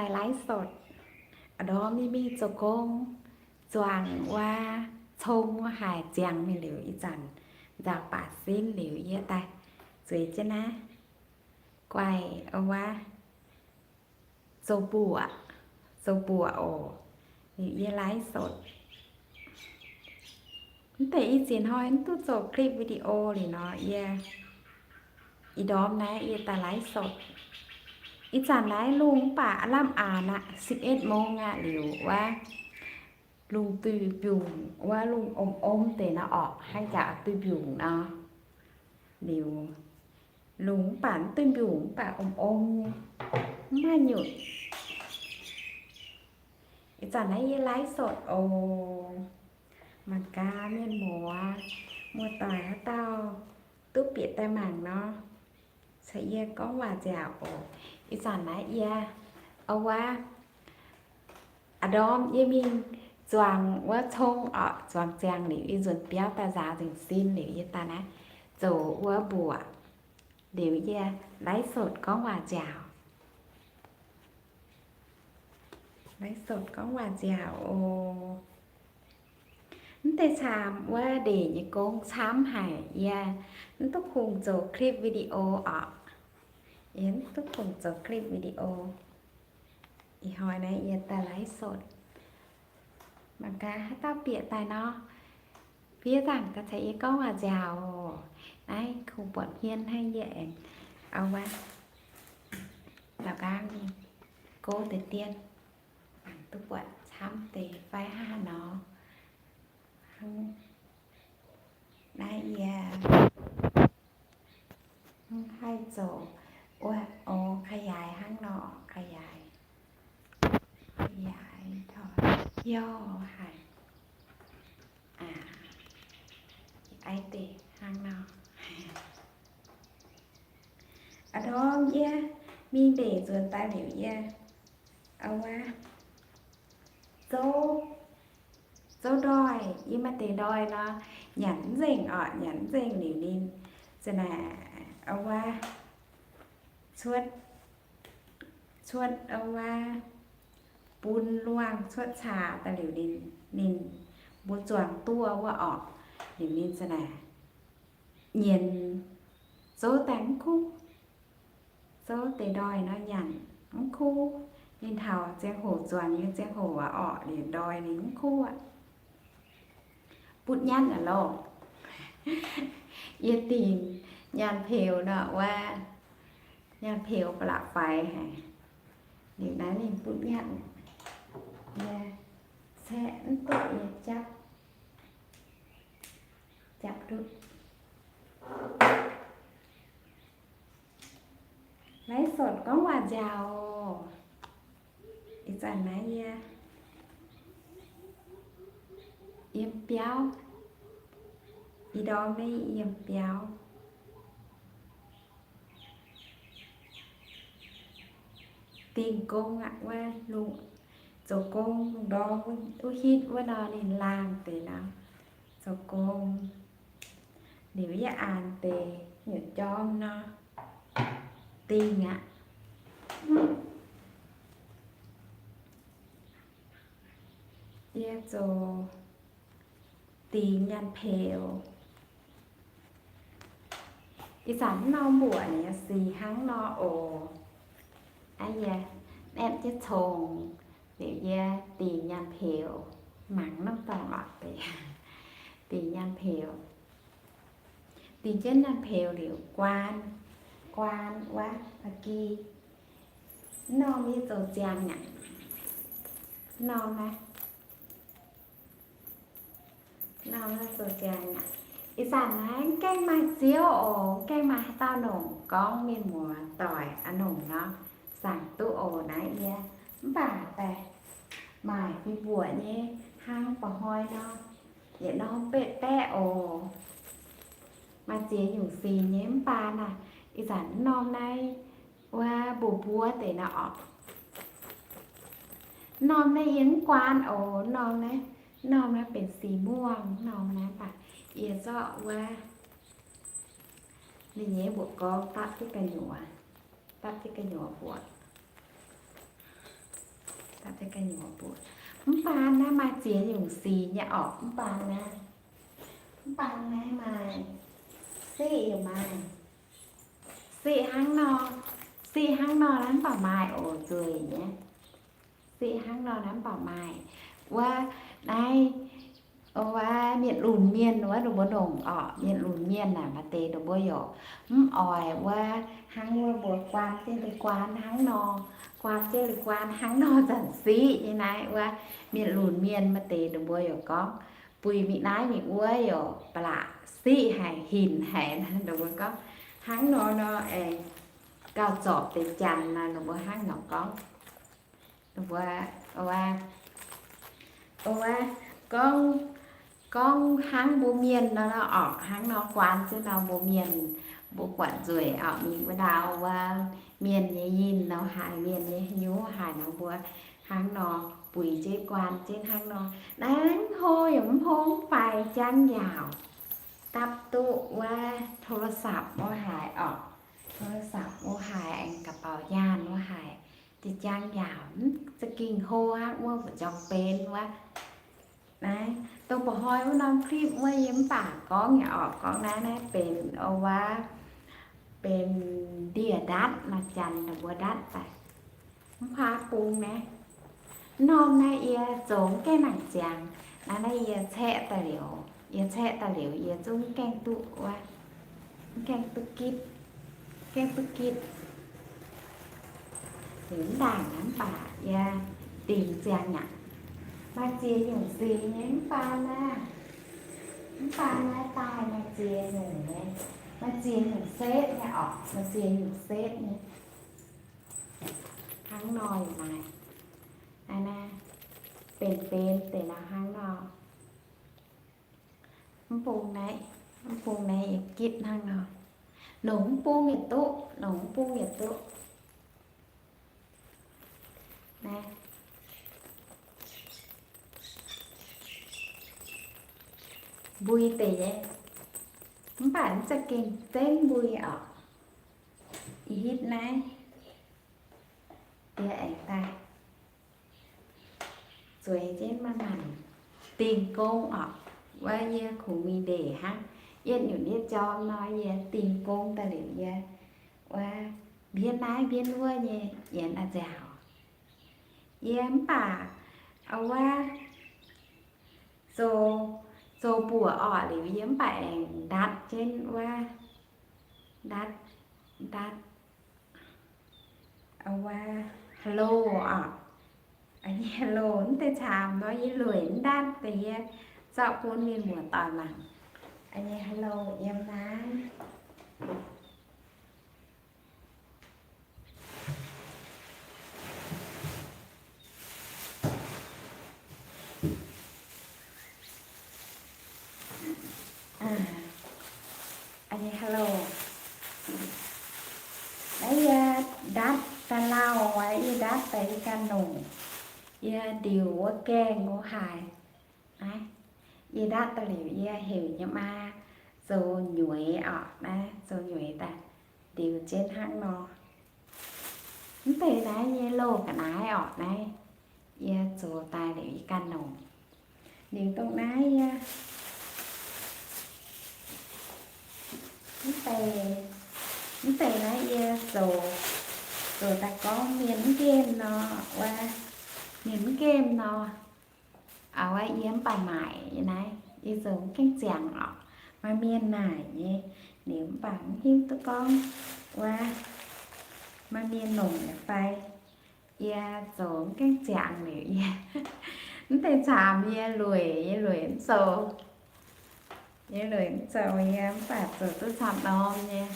daaih ไลฟ์สด. A'ndorm yie mingh zoux gong, zuangx wuov cong wuov haic ziangx mingh liuz, ih zanc nzaaux baac sin liuz yie daaih zueiz jienv naaiv guaih wuov zoux mbuoqc, zoux mbuoqc oc. Liuz yie ไลฟ์สด. Mv deix i ziex hnoi mv duqv zoux คลิปวิดีโอ liuz nor, yie ih ndorm naaiv yie daaih ไลฟ์สด. Ih zanc naaiv lungh mv baac lamh aanx aqv, สิบเอ็ดโมง aqv. Liuz wuov lungh duih mbiungc, wuov lungh om-om deix nor orqc, hnangv jaax duih mbiungc nor. Liuz lungh mv baac mv duih mbiungc, mv baac om-om nyei, mv maaih nyutc. Ih zanc naaiv yie ไลฟ์สด oc. Mangc gaax mienh muoz, muoz-doic haaix dauh duqv bieqc daaih mangc nor, caux yie gorngv waac nziaauc oc. Ih zanc naaiv yie wuov, a'ndorm yie mingh zuangx wuov cong orqc, zuangx ziangx liuz yie nzuonx biauv daaih nzaaux nzengc sin liuz yie daaih naaiv zoux wuov mbuoqc. Liuz yie ไลฟ์สด gorngv waac nziaauc. ไลฟ์สด gorngv waac nziaauc oc. Mv deix camv wuov ndeic nyei gong camv haic, yie mv duqv kungx zoux คลิปวิดีโอ orqc. Yie mv duqv kungx zoux คลิปวิดีโอ. Ih hnoi naaiv yie daaih ไลฟ์สด. Mangc gaax haaix dauh bieqc daaih nor, fiev zaangc daaih caux yie gorngv waac nziaauc. Naaiv kungx buatc hmien hnangv yie aengx, wuov, la'gaang go deix dien, duqv buatc camv deix fai hnangv haaix nor. Hnangv naaiv yie mv haih zoux, o, o, ขยาย hnangv nor, ขยาย, ขยาย torqv, youh haic, aa, aiv deix hnangv nor. A'ndorm yie mingh ndeic nzuonx daaih liuz yie, wuov, zouv, zouv ndoih, yie maaih deix ndoih nor, nyanc mv nzengc orqc, nyanc mv nzengc liuz ninh za'naaic, wuov, cuotv, cuotv, wuov, bun luangh cuotv caax daaih liuz ninh, ninh mbuo zuangx duqv wuov orqc, liuz ninh za'naaic nyienz, zouv daaih mv kuv. Zouv deix ndoih nor nyanc mv kuv. Ninh taux ziangh hoc zuangx nyei ziangh hoc orqc, liuz ndoih ninh mv kuv aqv. Butv nyatv aqv loh. Yie dingc nyaanh peux nor wuov, nyaanh peux ba'laqc faix haic. Liuz naaiv ninh butv nyatv, yie caeqv mv duqv, yie japv, japv ndutv. ไลฟ์สด gorngv waac nziaauc. Ih zanc naaiv yie yiem biauv, ih ndorm naaiv yiem biauv. Dingh gong aqv, wuov lungh, zoux gong lungh ndorm wuov hitv wuov nor ninh laangh deix nor, zoux gong liuz yie aanx deix nyutc jorm nor, dingh aqv. Yie zoux dingx nyaanh peux. Ih zanc mv norm mbuoqc ninh sic hnangv nor oc. Aa, yie aepv jienv congx liuz yie dingx nyaanh peux, mangc norm dorngx oc, dingx nyaanh peux. Dingx jienv nyaanh peux liuz guaan, guaan wuov ba'gi. Mv norm yie zoux ziangx aqv. Mv norm naaiv, mv norm naaiv zoux ziangx aqv. Ih zanc naaiv mv gaengh maaih ziouv oc, mv gaengh maaih haaix dauh nongc gorngv mienh muoz doic a'nongc nor, zaangc duqv oc. Naaiv yie mv baac daaih maaic fih mbuoqc nyei hnangv mba'hnoi nor, yietc norm betv baeqv oc. Maaih ziex nyungc sic nyei mv baac naaic, ih zanc mv norm naaiv wuov mbuov mbuov deix nor orqc. Mv norm naaiv yie mv guaan oc. Mv norm naaiv, mv norm naaiv benx สีม่วง. Mv norm naaiv mv baac yie zorqv wuov ninh nyei mbuoqc gorngv dapv jienv gu'nyuoz, dapv jienv gu'nyuoz mbuoqc. Mv baac naaiv maaih ziex nyungc sic nyei orqc. Mv baac naaiv, mv baac naaiv maaih siqv yaac maaih. Siqv hnangv nor, siqv hnangv nor naaiv mv baac maaih oc nzueic nyei. Siqv hnangv nor naaiv mv baac maaih. Wuov naaiv, wuov mienh lunx mienh wuov ninh mbuo longc orqc. Mienh lunx mienh naaic maaih deix ninh mbuo yaac mv oix wuov hnangv wuov mbuo guaan jienv liuz guaan hnangv nor, guaan jienv liuz guaan hnangv nor zanc siqv nyei naaiv wuov. Mienh lunx mienh maaih deix ninh mbuo yaac gorngv buix mingh naaiv mingh wuov yaac ba'laqc siqv haic hinc haic. Ninh mbuo gorngv hnangv nor nor aengx gauh zorpc deix janx nor ninh mbuo hnangv nor gorngv. Ninh mbuo, wuov, gorngv, gorngv hnangv mbuo mienh nor, nor orqc, hnangv nor guaan jienv nor mbuo mienh, mbuo buatc nzueic orqc. Mingh wuov ndau wuov mienh nyei yinh nor haiz, mienh nyei hnyouv haiz nor mbuo hnangv nor buix jienv guaan jienv hnangv nor. Naaiv hlo yaac mv hlo, mv faix, jangv yaauc, dapv duqv wuov โทรศัพท์ wuov haic orqc. โทรศัพท์ wuov haic, aengx กระเป๋าย่าน wuov haic, jiex jangv yaauc, mv za'gengh hlo aqv wuov, mbu'jong benx wuov. Naaiv dongh mba'hnoi wuov norm คลิป wuov yie mv baac gorngv nyei orqc, gorngv naaiv, naaiv benx, o, wuov, benx ndie-ndatv nor, janx ninh mbuo ndatv daaih. Mv kuaaiv bung naaiv. Norm naaiv yie zoux mv gaengh nangc ziangx. Naaiv, naaiv yie caeqv daaih liuz, yie caeqv daaih liuz yie zungv mv gaengh duqv wuov, mv gaengh duqv gitv, gaengh duqv gitv. Liuz mv ndaangc mv baac yie dingx ziangx aqv. Maaih ziex nyungc singx nyei mv baac naaiv, mv baac naaiv daaih maaih ziex nyungc nyei, maaih ziex nyungc setv nyei orqc, maaih ziex nyungc setv nyei. Hnangv nor yaac maaih. Naaiv, naaiv benx, benx deix nor hnangv nor. Mv bung naaiv, mv bung naaiv yaac gitv hnangv nor. Nongc mv bung yaac duqv, nongc mv bung yaac duqv. Naaiv mbui deix nyei, mv baac mv za'gengh zengv mbui orqc. Ih hitv naaiv, yie aengx daaih zueiz jienv maaih maanc dingh gong orqc. Wuov yie kungx mingh ndeic hnangv, yietv nyutc yietv jorm nor yie dingh gong daaih liuz yie wuov mbienv naaiv mbienv wuov nyei yienx a'nziaauc. Yie mv baac wuov zoux, zoux buoc orqc liuz yie mv baac aengx ndatv jienv wuov, ndatv, ndatv, wuov, hello orqc. Nyei hello mv deix camv nor yie lueic mv ndatv deix, yie zorqv bun mienh muoz doic mangc. Nyei hello yiem naaiv. Hello. Naaiv yie ndatv daaih lauh, yie ndatv daaih yie ganh longc. Yie ndiux wuov gaengh wuov haaix. Naaiv, yie ndatv daaih liuz yie heuc nyei maa zoux nyueiz orqc. Naaiv zoux nyueiz daaih ndiux jienv hnangv nor. Mv deix naaiv nyei loz ga'naaiv orqc, naaiv yie zoux daaih liuz yie ganh longc. Liuz dongh naaiv yie, mv deix, mv deix naaiv yie zoux, zoux daaih gorngv mienh mv nqemh nor, wuov, mienh mv nqemh nor, wuov, yie mv baac maaic naaiv, yie zoux mv gaengh ziangx orqc. Maaih mienh naaic nyei, liuz mv baac mv hiuv duqv gorngv wuov maaih mienh longc fai. Yie zoux mv gaengh ziangx liuz yie, mv deix camv yie lueic, yie lueic mv zoux. Yie lueic mv zoux, yie mv baac zoux duqv camv norm nyei.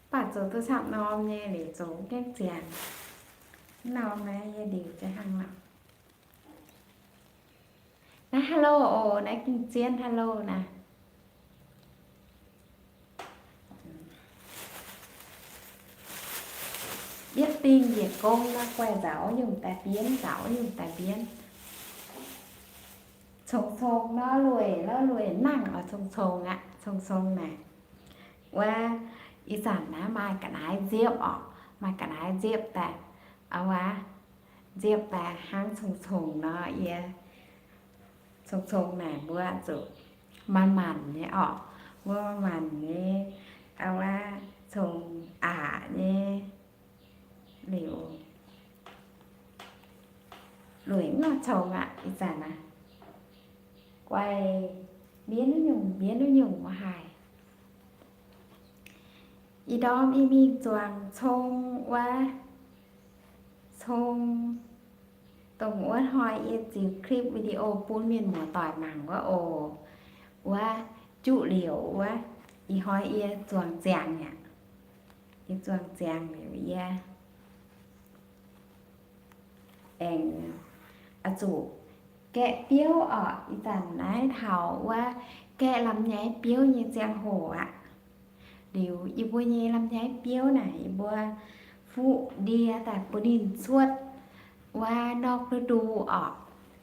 Mv baac zoux duqv camv norm nyei liuz zoux mv gaengh ziangx. Mv norm naaiv yie ndiux jienv hnangv nor. Naaiv hello oc, naaiv gengh zien hello naaiv. Yietv dingh yietc gong nor guaih nzaaux nyungc daaih mbienv, nzaaux nyungc daaih mbienv. Cong-cong nor lueic, nor lueic nangh oix cong-cong aqv, cong-cong naaic. Wuov, ih zanc naaiv maaih ga'naaiv nziepv orqc, maaih ga'naaiv nziepv daaih. Wuov, nziepv daaih hnangv cong-cong nor, yie cong-cong naaic mbuo zuqc manc-manc nyei orqc. Mbuo manc-manc nyei, wuov cong aqc nyei liuz, lueic mv norm cong aqv. Ih zanc naaiv guai mbienv wuov nyungc, mbienv wuov nyungc mv haih. Ih ndorm yie mingh zuangx cong wuov, cong dongh wuov hnoi yie ziux คลิปวิดีโอ bun mienh muoz-doic mangc wuov oc. Wuov juqv liouc wuov, ih hnoi yie zuangx ziangx aqv. Yie zuangx ziangx liuz yie aengx oix zuqc gaeqv biouv orqc. Ih zanc naaiv taux wuov gaeqv ลำไย biouv nyei ziangh hoc aqv. Liuz yie mbuo nyei ลำไย biouv naaic yie mbuo fuqv ndie daaih bun ninh cuotv wuov นอกฤดู orqc.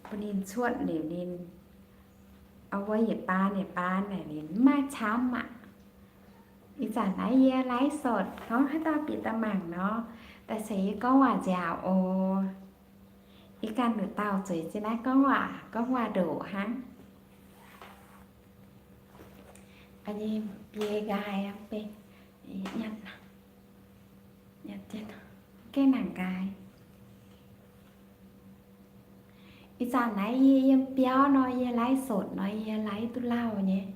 Bun ninh cuotv liuz ninh wuov yietc baan yietc baan naaic ninh mv maaih camv aqv. Ih zanc naaiv yie ไลฟ์สด gorngv haaix dauh bieqc daaih mangc nor, daaih ceix yie gorngv waac nziaauc oc. Ih ganh nduqc dauh zueiz zinh naaiv gorngv waac, gorngv waac ndoqc hnangv. Biei nqaai, gaengh nangc nqaai. Ih zanc naaiv yie yiem biauv nor, yie ไลฟ์สด nor, yie ไลฟ์ duqv lauh nyei.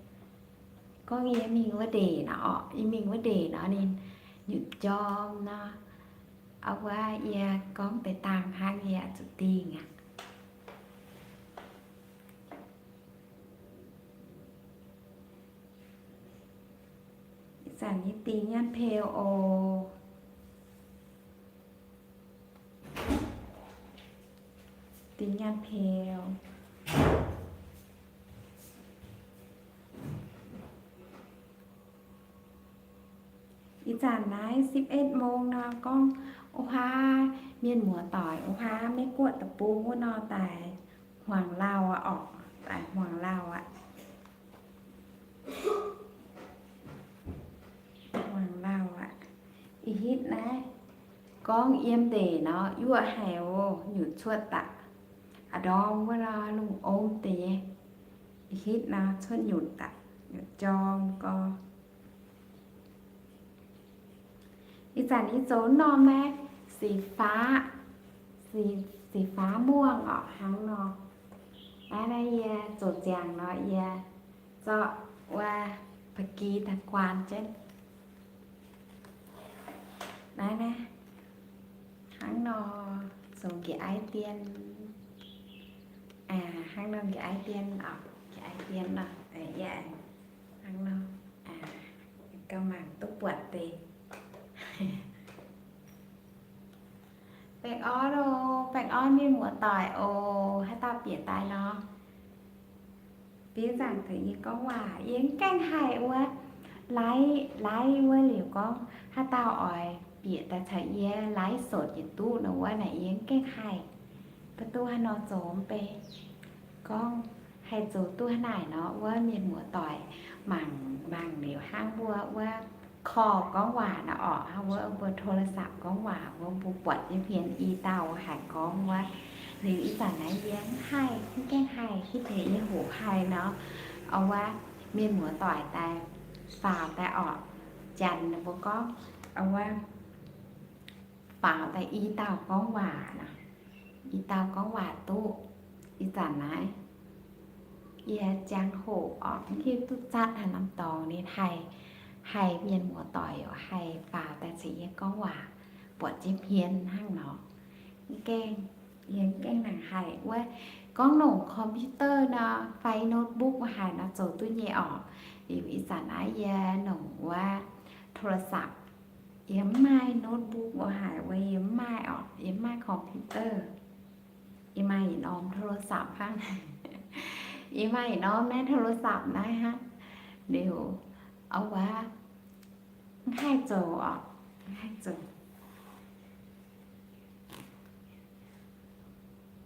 Gorngv yie mingh wuov ndeic nor orqc, yie mingh wuov ndeic nor ninh nyutc jorm nor, wuov yie gorngv deix dangh hnangv yie zuqc dingh aqv. Ih zanc yie dingh nyaanh peu oc. Dingh nyaanh peu. Ih zanc naaiv สิบเอ็ดโมง nor gorngv wuov huaav mienh muoz-doic wuov huaav Meiv Guoqv deic-bung wuov nor daaih hmuangx lauh aqv orqc, daaih hmuangx lauh aqv. Hmuangx lauh aqv. Ih hitv naaiv gorngv yiem ndeic nor yuoqv haic oc, nyutc cuotv daaih. A'ndorm wuov nor lungh om deix nyei. Ih hitv nor cuotv nyutc daaih, nyutc jorm gorx. Ih zanc yie zoux norm naaiv สีฟ้า, สี, สีฟ้าม่วง orqc, hnangv nor. Naaiv, naaiv yie zoux ziangx nor yie zorqv wuov ba'gi daaih guaan jienv. Naaiv, naaiv hnangv nor, zoux nqa'haav dien, hnangv nor nqa'haav dien orqc, nqa'haav dien nor, hnangv nor, gauh mangc duqv buatc deix. Baengh orn oc, baengh orn mienh muoz-doic oc, haaix dauh bieqc daaih nor, biux nzaangc tengx yie gorngv waac. Yie mv gaengh haih wuov, ไลฟ์, ไลฟ์ wuov liuz gorngv haaix dauh oix bieqc daaih caux yie ไลฟ์สด yietc duqv nor wuov naaic yie mv gaengh haih. Mv baac duqv haaix nor zoux mv bei, gorngv haih zoux duqv haaix naaic nor wuov mienh muoz-doic mangc, mangc liuz hnangv mbuo wuov คอล gorngv waac nor orqc, hnangv wuov mbuo โทรศัพท์ gorngv waac, mbuo, mbuo buatc jienv hmien i dauh haiz gorngv wuov. Liuz ih zanc naaiv yie mv haih, mv gaengh haih, hitv deix yie hoqc haih nor, wuov mienh muoz-doic daaih faaux daaih orqc, janx mbuo gorngv, wuov faaux daaih i dauh gorngv waac nor, i dauh gorngv waac duqv. Ih zanc naaiv yie ziangh hoc orqc, mv hiuv duqv zatv haaix norm dorngx ninh haih, haih mienh muoz-doic oc, haih faaux daaih caux yie gorngv waac, buatc jienv hmien hnangv nor. Mv gaengh, yie mv gaengh nangc haih wuov, gorngv longc computer nor fai notebook wuov haic nor zoux duqv nyei orqc. Liuz ih zanc naaiv yie longc wuov โทรศัพท์, yie mv maaih notebook wuov haic, wuov yie mv maaih orqc, yie mv maaih computer. Yie maaih yietc norm โทรศัพท์ hnangv. Yie maaih yietc norm naaiv โทรศัพท์ naaiv hnangv. Liuz, wuov, mv haih zoux orqc, mv haih zoux.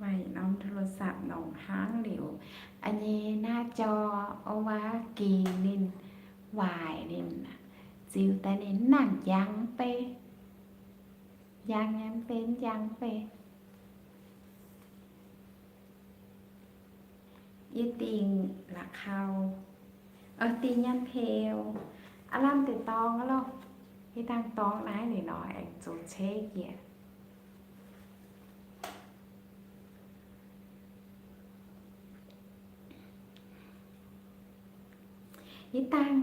Maaih yietc norm โทรศัพท์ nongc hnangv liuz, nyei หน้าจอ wuov gingx ninh waaic ninh ziux daaih ninh mv nangc njang mv bei. Njang nyei mv bei, mv njang mv bei. Yie dingh la'kau, dingh nyei peu, aav lamh deix dorngx aqv loh. Yie dangh dorngx naaiv liuz nor aengx zoux ceix jiex. Yie dangh,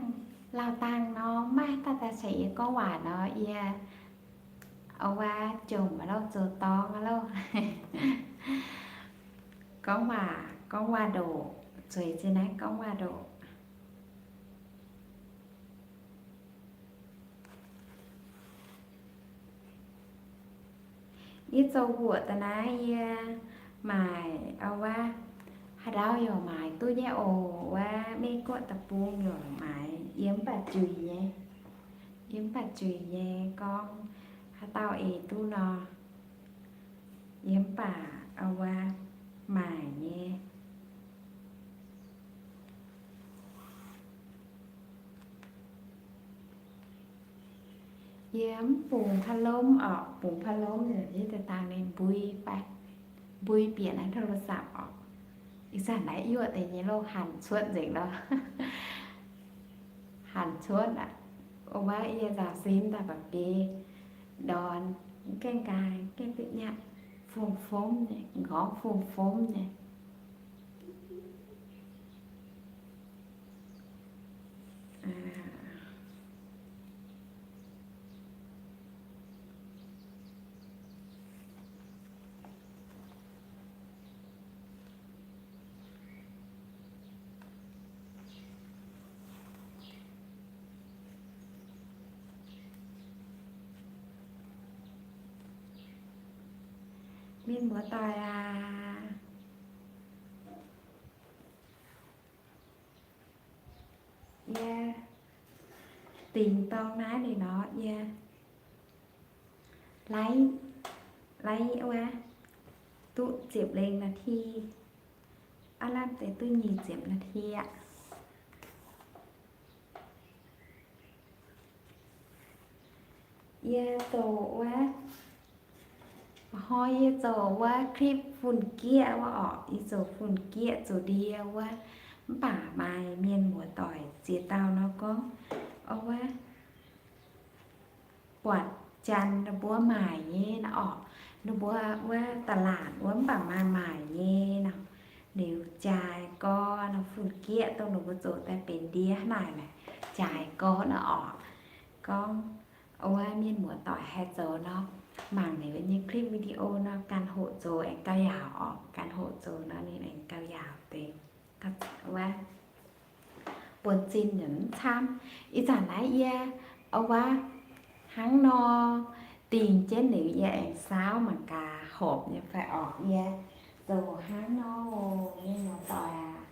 lauh dangh nor maiv daaih daaih caux yie gorngv waac nor, yie, o, wuov jomc aqv loh, zoux dorngx aqv loh. Gorngv waac, gorngv waac-ndoqc, zueiz zinh naaiv gorngv waac-ndoqc. Yie zoux mbuoqc daaih naaiv yie maaic, o, wuov, haaix ndau yaac maaic duqv nyei oc. Wuov Meiv Guoqv deic-bung yaac maaic, yie mv baac juix nyei. Yie mv baac juix nyei gorngv haaix dauh eix duqv nor, yie mv baac, o, wuov, maaic nyei. Yie mv bungx พัดลม orqc, bungx พัดลม yie daaih dangh ninh mbui fai, mbui bieqc naaiv โทรศัพท์ orqc. Ih zanc naaiv yuoqv deix nyei loh, hanc cuotv nzengc loh. Hanc cuotv aqv. O, wuov yie nzaaux sin daaih ba'biei ndorn, gaengh nqaai gaengh duqv nyatv, fong-fomv nyei, nqorngv fong-fomv nyei. Mienh muoz-doic aac, yie dingx dorng naaiv liuz nor, yie laiv, laiv wuov, duqv ziepc lengh นาที, aav lamh deix duqv nyic ziepc นาที aqv. Yie zoux wuov, hnoi yie zoux wuov คลิป fun-gieqv wuov orqc, yie zoux fun-gieqv zoux ndie wuov, mv baac maaih mienh muoz-doic ziex dauh nor gorngv, o, wuov, buatc janx ninh mbuo maaic nyei nor orqc, ninh mbuo wuov ตลาด wuov mv baac maaih maaic nyei nor, liuz jaaix gorx nor, fun-gieqv dongh ninh mbuo zoux daaih benx ndie hnangv naaic, jaaix gorx nor orqc. Gorngv wuov mienh muoz-doic haih zoux nor, mangc ninh nyei คลิป video nor, ganh hoqc zoux aengx gauh yaauc orqc, ganh hoqc zoux nor ninh aengx gauh yaauc deix. Wuov, buonv-zinh yaac mv camv. Ih zanc naaiv yie, o, wuov, hnangv nor dingh jienv liuz yie aengx saauv mangc gaax horpc nyei fai orqc. Yie zoux hnangv nor, mienh muoz-doic aac,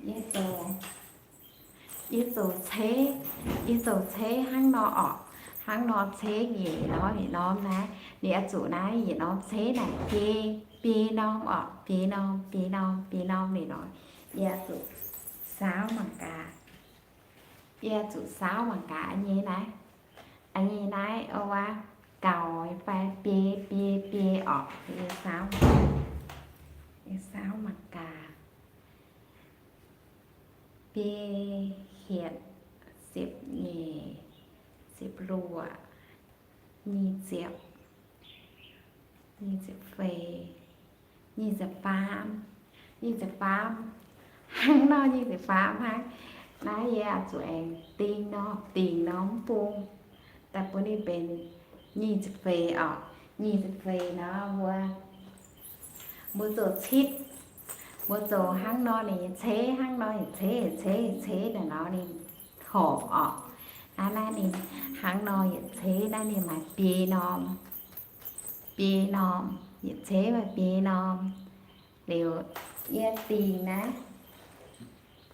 yie zoux, yie zoux ceix, yie zoux ceix hnangv nor orqc. Hnangv nor ceix yietc norm yietc norm naaiv, ninh oix zuqc naaiv yietc norm ceix naaic biei, biei norm orqc, biei norm, biei norm, biei norm liuz nor, yie zuqc saauv mangc gaax. Yie zuqc saauv mangc gaax nyei naaiv, nyei naaiv, o, wuov, gaux fai biei, biei, biei orqc. Yie saauv, yie saauv mangc gaax. Biei, hietc, ziepc nyeic, ziepc luoqc, nyic ziepc, nyic ziepc feix, nyic ziepc faam, nyic ziepc faam, hnangv nor nyic ziepc faam hnangv. Naaiv yie zuqc aengx dingh nor, dingh nor mv bung, daaih bun ninh benx nyic ziepc feix orqc. Nyic ziepc feix nor mbuo, mbuo zoux citv, mbuo zoux hnangv nor ninh nyei ceix, hnangv nor ninh ceix, ceix, ceix naaic nor ninh horpc orqc. Naaiv, naaiv ninh hnangv nor yietc ceix naaiv ninh maaih biei norm, biei norm, yietc ceix maaih biei norm. Liuz yie dingc naaiv,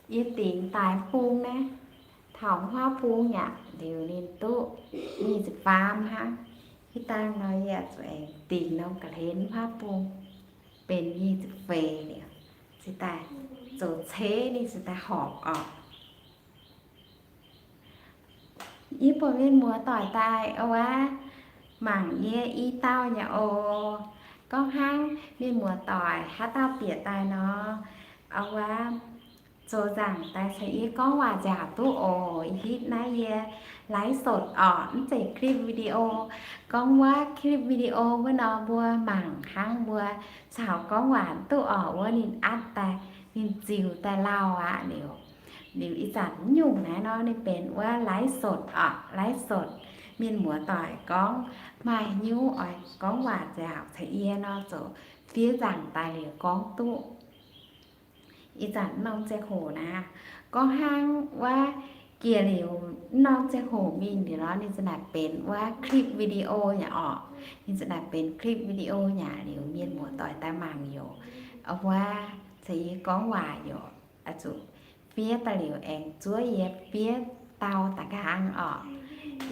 yie dingc daaih bung naaiv, taux huaav bung yaac liuz ninh duqv nyic ziepc faam hnangv. Ih dangh nor yie zuqc aengx dingc norm ga'hlen huaav bung benx nyic ziepc feix liuz, cingx daaih zoux ceix ninh cingx daaih horpc orqc. Yie buatc mienh muoz-doic daaih wuov, mangc yie i dauh nyei oc. Gorngv hnangv mienh muoz-doic haaix dauh bieqc daaih nor, Aa, wuov zoux nzaangc daaih caux yie gorngv waac nziaauc duqv oc. Ih hitv naaiv yie ไลฟ์สด orqc, mv zeiz คลิปวิดีโอ. Gorngv wuov คลิปวิดีโอ wuov nor mbuo mangc hnangv, mbuo caux gorngv waac duqv orqc. Wuov ninh atv daaih, ninh ziux daaih lauh aqv. Liuz, liuz ih zanc mv nyungc naaiv nor ninh benx wuov ไลฟ์สด orqc, ไลฟ์สด. Mienh muoz-doic gorngv maaih hnyouv oix gorngv waac nziaauc caux yie nor, zoux fiev nzaangc daaih liuz gorngv duqv. Ih zanc norm ziangh hoc naaiv, gorngv hnangv wuov, jiex liuz norm ziangh hoc mingh liuz nor, ninh za'naaic benx wuov คลิปวิดีโอ yaac orqc. Ninh za'naaic benx คลิปวิดีโอ yaac liuz mienh muoz-doic daaih mangc yoc, wuov, caux yie gorngv waac yoc, oix zuqc fiev daaih liuz aengx zuov yie fiev dau da'nqaang orqc.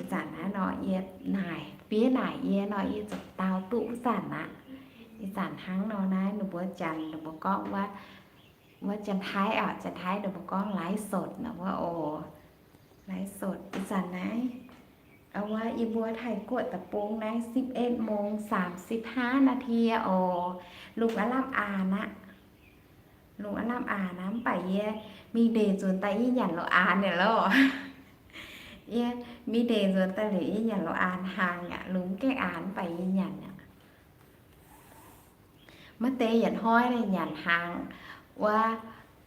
Ih zanc naaiv nor yie naaic fiev naaic yie nor, yie zuqc dau duqv wuov zanc aqv. Ih zanc hnangv nor naaiv ninh mbuo janx ninh mbuo gorngv wuov, wuov Janx-Taiv orqc, Janx-Taiv ninh mbuo gorngv ไลฟ์สด nor wuov oc. ไลฟ์สด ih zanc naaiv, wuov yie mbuo Taiv-Guoqv deic-bung naaiv สิบเอ็ดโมงสามสิบห้านาที oc. Lungh aav lamh aanx aqv. Lungh aav lamh aanx aqv, mv baac yie mingh ndeic nzunc daaih yie nyanc lorqc aanx nyei loh. Yie mingh ndeic nzunc daaih liuz yie nyanc lorqc aanx hnaangx aqv. Lungh mv gaengh aanx mv baac yie nyanc aqv. Maiv deix yietc hnoi naaiv nyanc hnaangx wuov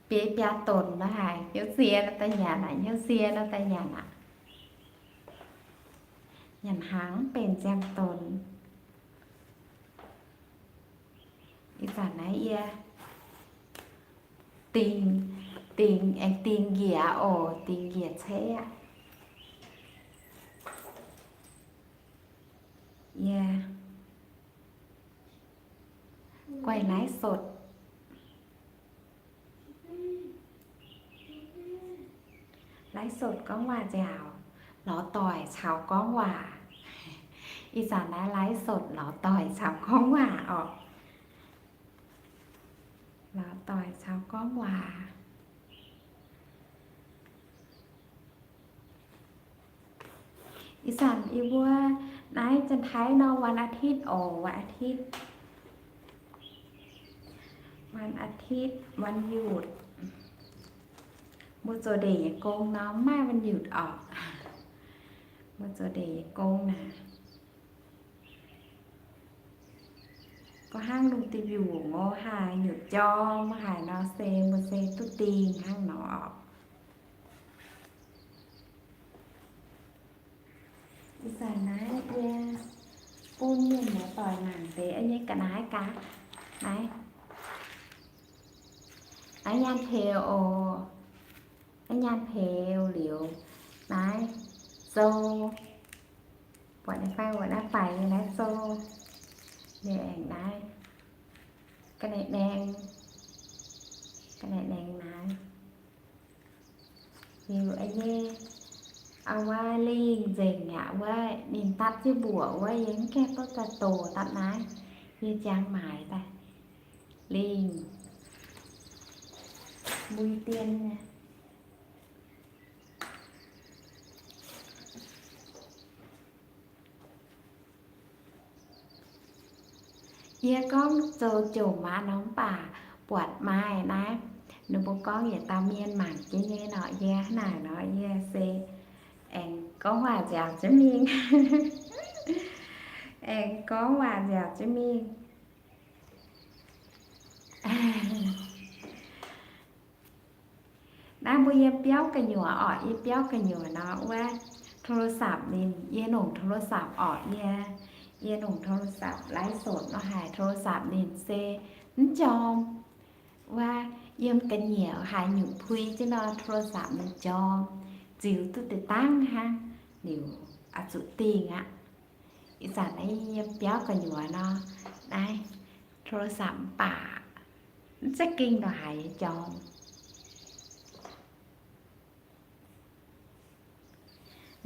biei biaa donx nor haic, hnyouv sie nor daaih nyanc aqv, hnyouv sie nor daaih nyanc aqv. Nyanc hnaangx mv benx ziangh donx. Ih zanc naaiv yie dingh, dingh, aengx dingh njiec oc, dingh njiec ceix aqv. Yie guaih ไลฟ์สด ไลฟ์สด gorngv waac nziaauc, lorz doic caux gorngv waac. Ih zanc naaiv ไลฟ์สด lorz doic caux gorngv waac orqc. Lorz doic caux gorngv waac. Ih zanc yie mbuo naaiv Janx-Taiv nor วันอาทิตย์ oc, วันอาทิตย์. วันอาทิตย์ วันหยุด. Mbuo zoux ndeic nyei gong nor mv maaih วันหยุด orqc. Mbuo zoux ndeic nyei gong naaic, gorngv hnangv lungh duih mbiungc oc, haaix nyungc jorm haaix nor se mbuo se duqv dingh hnangv nor orqc. Ih zanc naaiv yie bun mienh muoz-doic mangc deix nyei ga'naaiv gaax. Naaiv, naaiv nyaanh peux oc. Naaiv nyaanh peux liuz, naaiv sou, buatc ninh fai wuov naaiv faix nyei naaiv sou, ninh aengx naaiv ga'naaiv naeng, ga'naaiv naeng naaiv. Liuz nyei, wuov lingh nzengc aqv, wuov ninh dapv jienv mbuoqc wuov, yie mv gaengh duqv daaih doqc dapv naaiv, yie jangx maaiz daaih. Lingh, mbui dien nyei. Yie gorngv zoux jomc aqv nor, mv baac buatc maaih naaiv, ninh mbuo gorngv yietc dauh mienh mangc jienv nyei nor, yie hnangv naaic nor, yie se aengx gorngv waac nziaauc jienv mingh. Aengx gorngv waac nziaauc jienv mingh. Naaiv mbuo yie biauv gu'nyuoz orqc, yie biauv gu'nyuoz nor wuov โทรศัพท์ ninh, yie longc โทรศัพท์ orqc, yie, yie longc โทรศัพท์ ไลฟ์สด nor haic, โทรศัพท์ ninh se mv jorm. Wuov yiem ga'nyiec haaix nyungc pui jienv nor โทรศัพท์ ninh jorm, ziux duqv deix dangv hnangv. Liuz oix zuqc dingh aqv. Ih zanc naaiv yie biauv gu'nyuoz nor, naaiv โทรศัพท์ mv baac mv za'gengh ndongc haaix nyei jorm.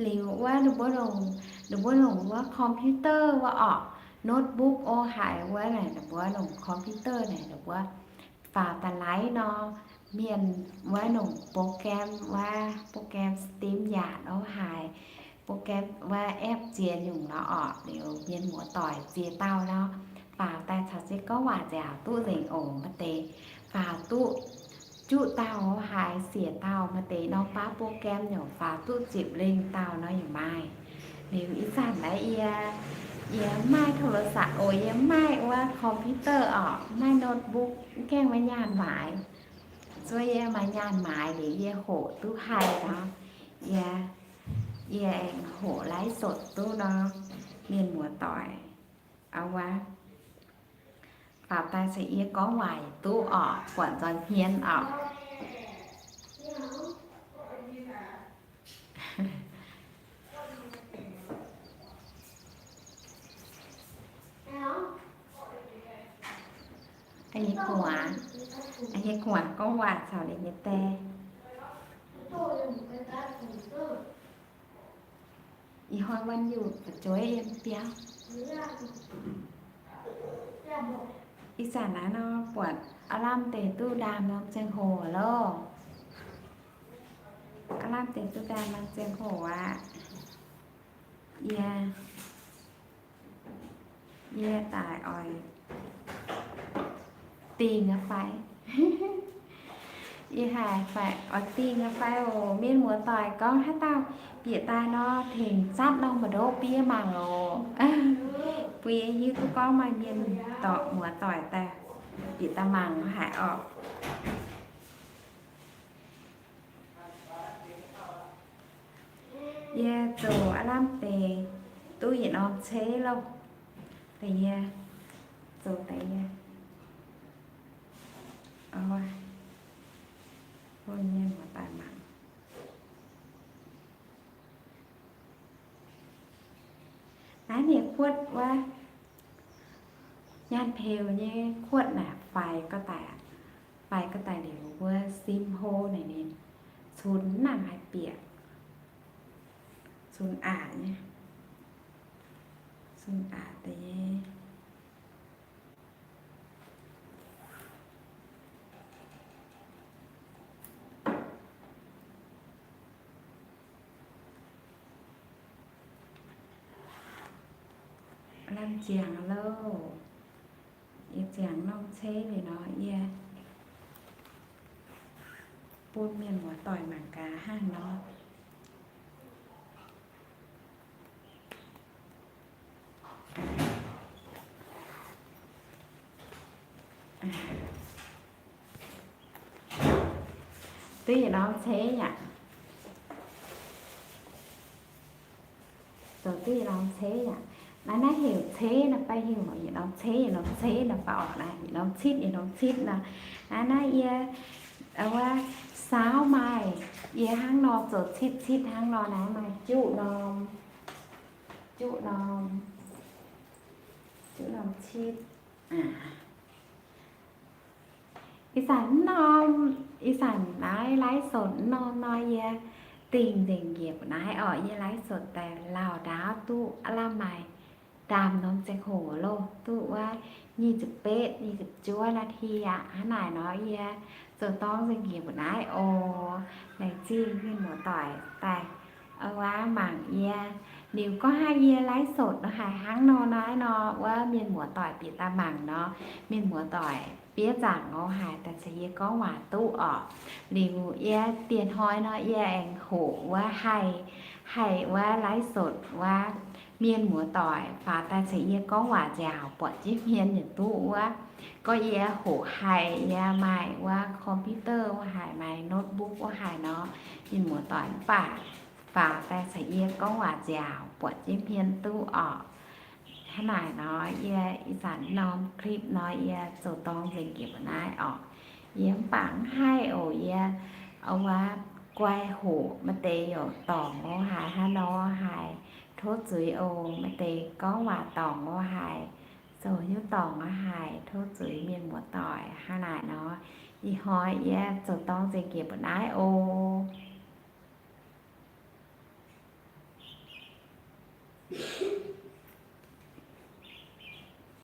Liuz wuov ninh mbuo longc, ninh mbuo longc wuov คอมพิวเตอร์ wuov orqc, notebook o haic wuov naaic, ninh mbuo longc คอมพิวเตอร์ naaic, ninh mbuo faaux daaih laiv nor, mienh wuov longc โปรแกรม wuov, โปรแกรม StreamYard o haic, โปรแกรม wuov แอป ziex nyungc nor orqc. Liuz mienh muoz-doic ziex dauh nor, faaux daaih caux se gorngv waac nziaauc duqv nzengc oc. Maaih deix faaux duqv juqv dauh haaix siec dauh maaih deix norm baav program nyungc faaux duqv zipc lengh dauh nor yaac maaih. Liuz ih zanc naaiv yie, yie maaih โทรศัพท์ oc, yie maaih wuov computer oc, maaih notebook, mv gaengh maaih nyaanh maaiz. Zuov yie maaih nyaanh maaiz liuz yie hoqc duqv haih nor, yie, yie aengx hoqc ไลฟ์สด duqv nor, mienh muoz-doic, wuov, faaux daaih caux yie gorngv waac duqv oc, buatc nzoih hmien oc. Hieh gu'nguaaz, hieh gu'nguaaz gorngv waac caux ninh nyei die. Ih hnoi วันหยุด fu'jueiv yiem biauv. Ih zanc naaiv nor buatc aav lamh deix duqv ndaam norm ziangh hoc loh. Aav lamh deix duqv ndaam norm ziangh hoc aqv. Yie, yie daaih oix dingh aqv fai? Yie haiz fai oix dingh aqv fai oc? Mienh muoz-doic gorngv haaix dauh bieqc daaih nor tengx zatv norm ma'ndoqv bun yie mangc oc. Bun yie hiuv duqv gorngv maaih mienh dorc muoz-doic daaih bieqc daaih mangc haic oc. Yie zoux aav lamh deix duqv yietc norm ceix loh. Deix yie zoux deix yie, bun mienh muoz-doic mangc. Naaiv ninh kuotv wuov, nyaanh peux nyei kuotv naaic faix ga'daic, faix ga'daic liuz wuov sim hlo naaic ninh cunx mv nangc haih bieqc, cunx aqc nyei, cunx aqc deix nyei. Lamh ziangx loh. Yie ziangx norm ceix liuz nor, yie bun mienh muoz-doic mangc gaax hnangv nor. Duqv yietc norm ceix yaac, zoux duqv yietc norm ceix yaac. Naaiv, naaiv heuc ceix nor fai heuc yietc norm ceix, yietc norm ceix nor fai orqc? Naaiv yietc norm citv, yietc norm citv nor. Naaiv, naaiv yie, wuov, saauv maaih, yie hnangv nor zoux citv citv hnangv nor, naaiv maaih juqv norm, juqv norm, juqv norm citv. Ih zanc norm, ih zanc naaiv ไลฟ์สด norm nor yie dingh nzengc njiec mbu'naaiv orqc. Yie ไลฟ์สด daaih lauh ndaauv duqv aav lamh maaih ndaamv norm ziangh hoc loh, duqv wuov nyic ziepc betv, nyic ziepc juov นาที aqv. Hnangv naaic nor yie zoux dorng nzengc njiec mbu'naaiv oc. Laengz zingh mienh muoz-doic daaih wuov mangc yie. Liuz gorngv haaix yie ไลฟ์สด nor haiz hnangv nor naaiv nor, wuov mienh muoz-doic bieqc daaih mangc nor, mienh muoz-doic fiev zaangc oc, haiz daaih caux yie gorngv waac duqv orqc. Liuz yie dieh hnoi nor yie aengx hoqc wuov haih, haih wuov ไลฟ์สด wuov mienh muoz-doic faaux daaih caux yie gorngv waac nziaauc buatc jienv hmien yietc duqv wuov. Gorngv yie hoqc haih, yie maaih wuov computer wuov haic, maaih notebook wuov haic nor, mienh muoz-doic mv baac faaux daaih caux yie gorngv waac nziaauc buatc jienv hmien duqv orqc. Hnangv naaic nor yie ih zanc norm คลิป nor yie zoux dorng nzengc njiec mbu'naaiv orqc. Yie mv baac mv haih oc, yie wuov guai hoqc maaih deix youc dorngc oc haic, hnangv nor haiz tov zuiz oc. Maaih deix gorngv waac dorngc oc haic, zoux hnyouv dorngc oc haic, tov zuiz mienh muoz-doic. Hnangv naaic nor, ih hnoi yie zoux dorng nzengc njiec mbu'naaiv oc.